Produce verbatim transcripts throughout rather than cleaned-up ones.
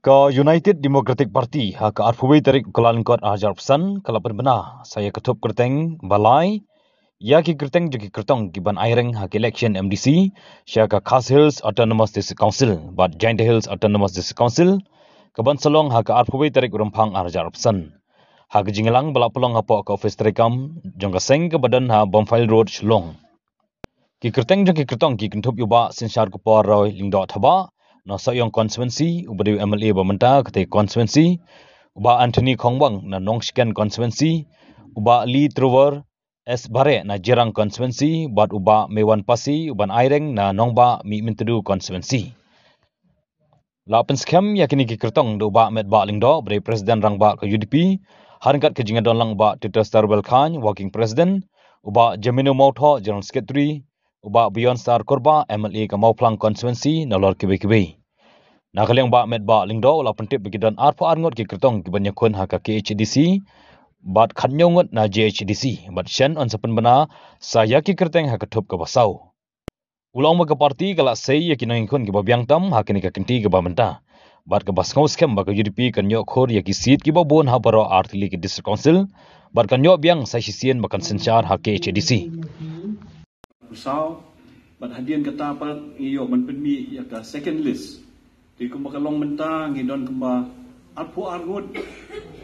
Ka United Democratic Party ha ka arphew wei tarik u Kyllalyngkot arhajar arphew san ka la pynbna sa ïa ka thup kyrteng ba lai ïa ki kyrteng jong ki kyrtong ki ban aireng ha ka election M D C sha ka Khasi Hills Autonomous District Council bad Jaintia Hills Autonomous District Council ka ban sa long ha ka arphew wei tarik u Rymphang arhajar arphew san. Ha ka jingïalang ba la pynlong hapoh ka ophis treikam jong ka seng kaba don ha Bumfield Road, Shillong. Ki kyrteng jong ki kyrtong ki kynthup ïa u Bah Synshar Kupar Roy Lyngdoh Thabah na Sohiong Constituency, uba dei u M L A ba mynta katei constituency, u Bah Anthony Khongwang na Nongshken Constituency, u Bah Lee Trevor S Bareh na Jirang Constituency, bad u Bah Meiwon Passy uban aireng na Nongbah Mihmyntdu Constituency. La pynskhem ïa kine ki kyrtong da u Bah Metbah Lyngdoh, ba dei President Rangbah ka U D P, ha ryngkat ka jingïadon lang u Bah Titus Tarbel Chyne, Working President, u Bah Jamino Mawthoh, General Secretary, u Bah Bjorn Sar Kurbah, M L A ka Mawphlang Constituency, nalor kiwei kiwei. Na ka liang u Bah Metbah Lyngdoh u la pyntip ba ki don arphew ar ngut ki kyrtong ki ban ïakhun ha ka K H A D C bad khathynñiew ngut na J H A D C, bad shen yn sa pynbna sa ïa ki kyrteng ha ka thup kaba saw. U la ong ba ka party ka la sei ïa ki nongïakhun kiba biang tam ha kane ka kynti kaba mynta, bad kaba sngewskhem ba ka U D P kan ïoh khur ïa ki seat kiba bun ha baroh ar tylli ki District Council, bad kan ïoh biang sa shisien ba kan synshar ha K H A D C. Saw, bad hadien kata pat ngi ïoh ban pynmih ïa ka second list. Te kumba ka long mynta ngi don kumba arphew ar ngut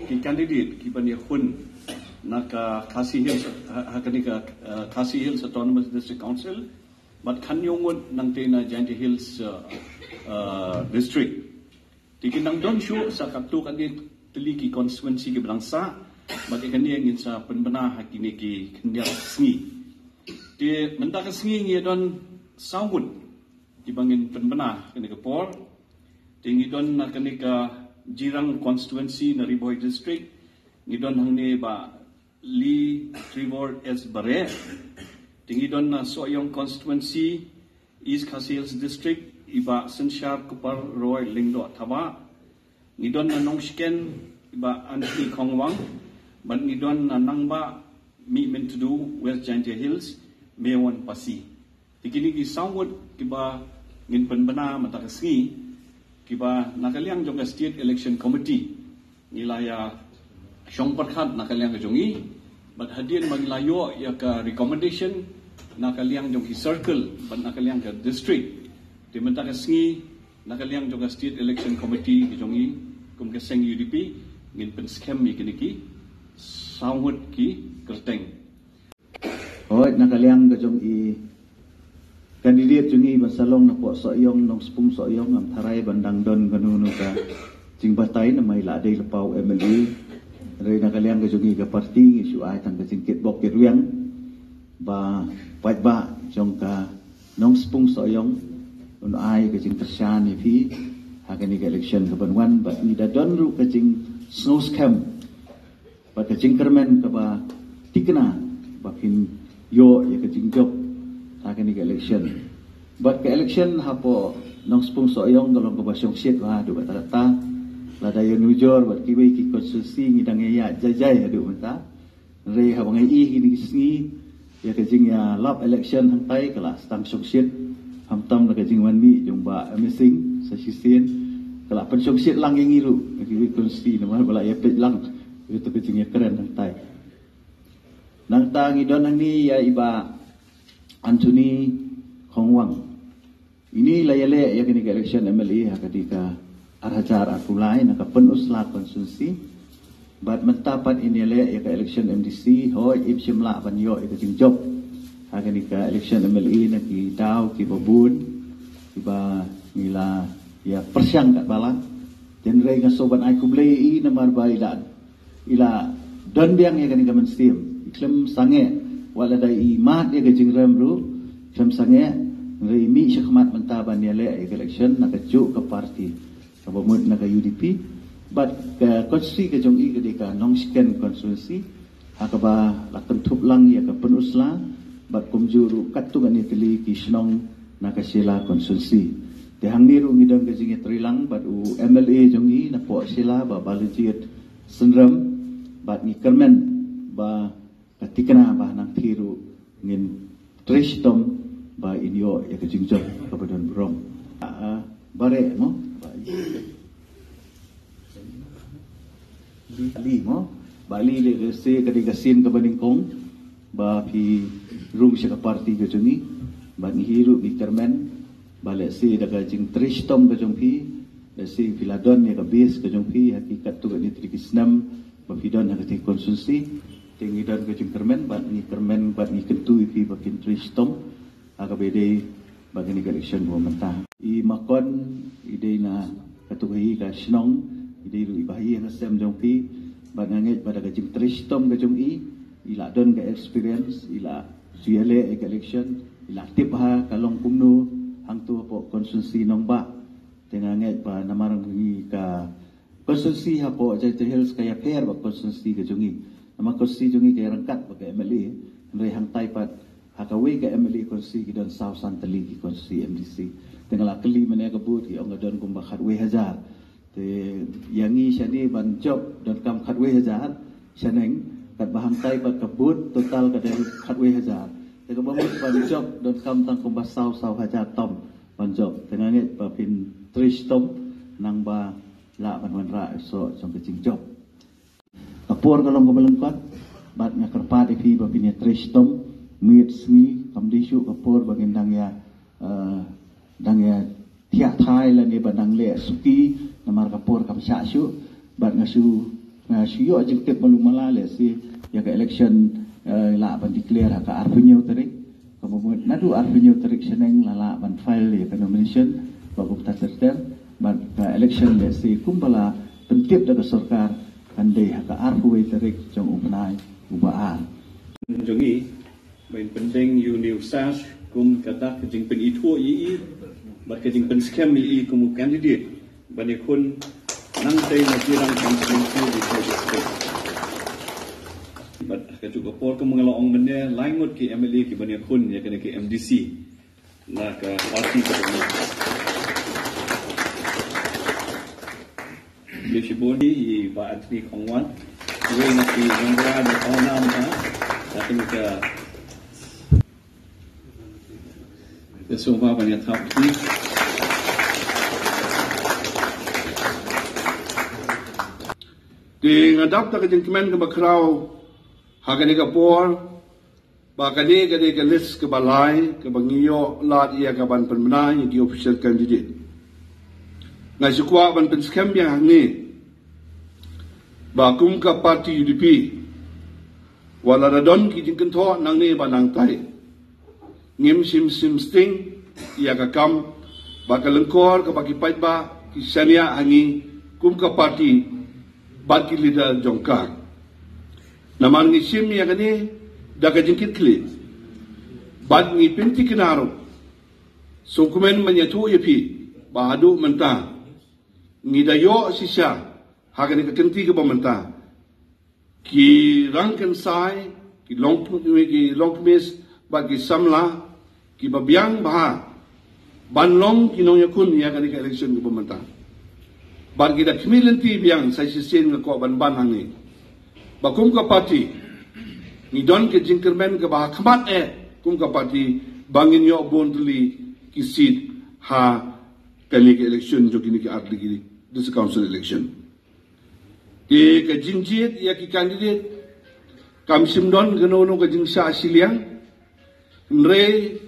ki candidate ki ban ïakhun na ka Khasi Hills, ha, ha kane ka, eh, Khasi Hills Autonomous District Council, bad khathynñiew ngut nangtei na Jaintia Hills, eh, eh, District. Te kin nang don shuh sa katto katne tylli ki constituency kiba dang sah, bad ïa kane ngin sa pynbna ha kine ki khyndiat sngi. Te mynta ka sngi ngi don saw ngut kiba ngin pynbna kane ka por. Te ngi don na kane ka Jirang Constituency na Ri Bhoi District, ngi don hangne Bah Lee Trevor S Bareh. Te ngi don na Sohiong Constituency, East Khasi Hills District, i Bah Synshar Kupar Roy Lyngdoh Thabah. Ngi don na Nongshken, i Bah Anthony Khongwang. Bad ngi don na Nangbah Mihmyntdu, West Jaintia Hills, Meiwon Passy. Te kine ki saw ngut kiba ngin pynbna mynta ka sngi, kiba na ka liang jong ka State Election Committee ngi la ïa shong pyrkhat na ka liang ka jong ngi, bad hadien ba ngi la ïoh ïa ka recommendation na ka liang jong ki circle bad na ka liang ka district. Te mynta ka sngi na ka liang jong ka State Election Committee ka jong ngi, kum ka seng U D P, ngin pynskhem ïa kine ki saw ngut ki kyrteng. Hooid, na ka liang ka jong i candidate jong i ban sa long na poh Sohiong, Nongspung Sohiong, ngam tharai ban dang don kano kano ka jingbatai namar i la dei lypa u M L A. Hynrei na ka liang ka jong i ka party ngi shu ai tang ka jingkitbok kitrwiang ba paidbah jong ka Nongspung Sohiong un ai ka jingkyrshan ïa phi ha kane ka election ka ban wan, bad ngi da don ruh ka jingsngewskhem bad ka jingkyrmen kaba thikna ba phin ïoh ïa ka jingjop ha kane ka election. Bad ka election hapoh Nongspung Sohiong ka long kaba shongshit bha haduh katta. Lada ïa nujor bad kiwei ki constituency ngi dang ïa ïaid jai jai haduh mynta. Hynrei haba ngi ïohi kine ki sngi ïa ka jingïalap election hangtai ka la sdang shongshit, khamtam na ka jingwan mih jong Bah Amazing sa shisien, ka la pynshongshit lang ïa ngi ruh na kiwei ki constituency namar ba la ïa peit lang ïa kato ka jingïakren hangtai. Nangta ngi don hangne ïa i Bah Anthony Khongwang. Ini la ïaleh ïa kane ka election M L A ha kane ka ar hajar arphew lai na ka Pynursla constituency. Bad mynta pat in ïaleh ïa ka election M D C, hooid im shym lah ban ïoh ïa ka jingjop ha kane ka election M L A na ki daw kiba bun kiba ngi la ïa pyrshang katba lah. Hynrei nga sngewbha ban ai khublei ïa i namar ba i la i la don biang ïa kane ka mynsiem. I khlem sangeh, wat lada i mad ïa ka jingrem ruh, khlem sangeh, hynrei i mih shakhmat mynta ban ïaleh ïa ka election na kajuh ka party kaba mut na ka U D P. Bad ka constituency ka jong i ka dei ka Nongshken constituency, ha kaba la kynthup lang ïa ka Pynursla bad kumjuh ruh katto katne tylli ki shnong na ka Shella constituency. Te hangne ruh ngi don ka jingïatreilang bad u M L A jong i na poh Shella, Bah Balajied Synrem, bad ngi kyrmen ba ka thikna ba nangta ruh ngin trei shitom ba in ïoh ïa ka jingjop kaba don burom. Ah, ah, Bareh mo? Ba, Li mo, ba li le se ka dei ka sien kaba nyngkong ba phi rung sha ka party ka jong ngi, ba ngi hi ruh ngi kyrmen ba lehse da ka jingtrei shitom ka jong phi, lehse phi la don ïa ka base ka jong phi ha ki katto katne tylli ki snem ba phi don ha ka constituency. Te ngi don ka jingkyrmen, ba ngi kyrmen, ba ngi kyntu ïa phi ba phin trei shitom ha kaba dei ba kane ka election ba mynta. I Makon i dei na katu ka hi ka shnong, i dei ruh i bahaïing hasem jong phi, ba nga ngeit ba da ka jingtrei shitom ka jong i, i la don ka experience, i la shu ïaleh ïa ka election, i la tip ha ka long kumno hangto hapoh constituency Nongbah. Te nga ngeit ba namar ngi ka constituency hapoh Jaintia Hills ka ïapher bad constituency ka jong ngi. Namar constituency jong ngi ka ïaryngkat bad ka M L A, hynrei hangtai pat ha kawei ka M L A constituency ki don saw san tylli ki constituency M D C. Te nga la kylli mynne ka booth, ki ong ka don kumba khatwei hajar. Te ïa ngi shane ban jop donkam khatwei hajar shaneng, katba hangtai pat ka booth total ka dei khatwei hajar. Te kaba mut ban jop donkam tang kumba saw saw hajar tam ban jop. Te nga ngeit ba phin trei shitom nang ba lah ban wanrah ïa soh jong ka jingjop. Ka por ka long kaba lyngkot, bad nga kyrpad ïa phi ba phin ïa trei shitom, miet sngi kam dei shuh ka por ba ngin dang ïa, eh, dang ïa thiah thai lane ba dang leh suki, namar ka por kam shah shuh, bad nga shu, nga shu ïoh jingtip malu mala lehse ïa ka election, eh, lah ban declare ha ka arphew hynñiew tarik. Kaba mut naduh arphew hynñiew tarik shaneng la lah ban file ïa ka nomination bad kumta ter ter, bad ka election lehse kumba la pyntip da ka sorkar kan dei ha ka arphew wei tarik jong u bnai uba ar. Jong ngi ba in pyndeng ïa une u sash kum ka dak ka jingpynithuh ïa i bad ka jingpynskhem ïa i kum u candidate ban ïakhun nangtei na ki rang constituency dei ka jingpynskhem. Bad ha kajuh ka por kum nga la ong mynne, lai ngut ki M L A ki ban ïakhun ïa kane ka M D C na ka party ka jong ngi. Ïa shibun ïa i Bah Anthony Kongwan, uwei na ki nongbah na Kongwan, ha, na kane ka Ka sngewbha ban ïa thap hi. Te nga dap da ka jingkmen kaba khraw ha kane ka por ba kane ka dei ka list kaba lai kaba ngi ïoh lad ïa ka ban pynbna ïa ki official candidate. Nga shu kwah ban pynskhem biang hangne ba kum ka party U D P, wat la da don ki jingkynthoh nangne bad nangtai, ngim shym shym sting ïa ka kam bad ka lyngkor kaba ki paidbah ki shaniah ha ngi kum ka party bad ki leader jong ka. Namar ngi shim ïa kane da ka jingkitkhlieh bad ngi pynthikna ruh. Sngewkmen ban ïathuh ïa phi ba haduh mynta ngi da ïoh shisha ha kane ka kynti kaba mynta ki rangkynsai, ki long, ki longkmie bad ki samla kiba biang bha ban long ki nongïakhun ïa kane ka election kaba mynta. Bad ki da khmih lynti biang sa shisien nga kwah ban ban hangne ba kum ka party ngi don ka jingkyrmen kaba ha khmat eh kum ka party ba ngin ïoh bun tylli ki seat ha kane ka election jong kine ki artylli ki District Council election. Te ka jingjied ïa ki candidate kam shym don kano kano ka jingshah shiliang. Hynrei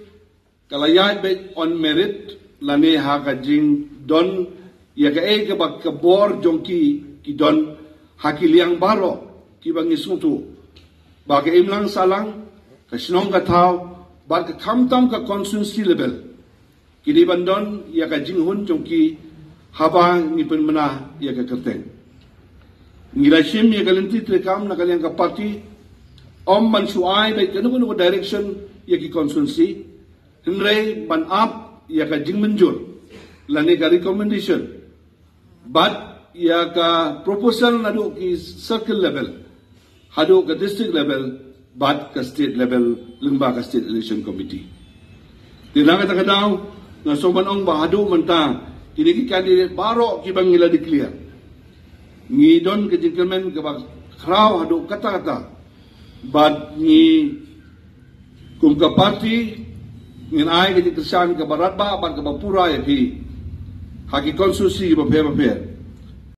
ka la ïaid beit on merit lane ha ka jingdon ïa kaei kaba ka bor jong ki ki don ha ki liang baroh kiba ngi sngewthuh ba ka imlang sahlang, ka shnong ka thaw bad ka khamtam ka constituency level ki dei ban don ïa ka jinghun jong ki haba ngi pynbna ïa ka kyrteng. Ngi la shim ïa ka lynti treikam na ka liang ka party, ym ban shu ai beit kano kano ka direction ïa ki constituency, hynrei ban ap ïa ka jingmynjur lane ka recommendation bad ïa ka proposal naduh ki circle level haduh ka district level bad ka state level lyngba ka State Election Committee. Te na kata ka daw nga sngewbha ban ong ba haduh mynta kine ki candidate baroh kiba ngi la declare ngi don ka jingkyrmen kaba khraw haduh katta katta bad ngi kum ka party ngin ai ka jingkyrshan kaba radbah bad kaba pura ïa phi ha ki constituency bapher bapher.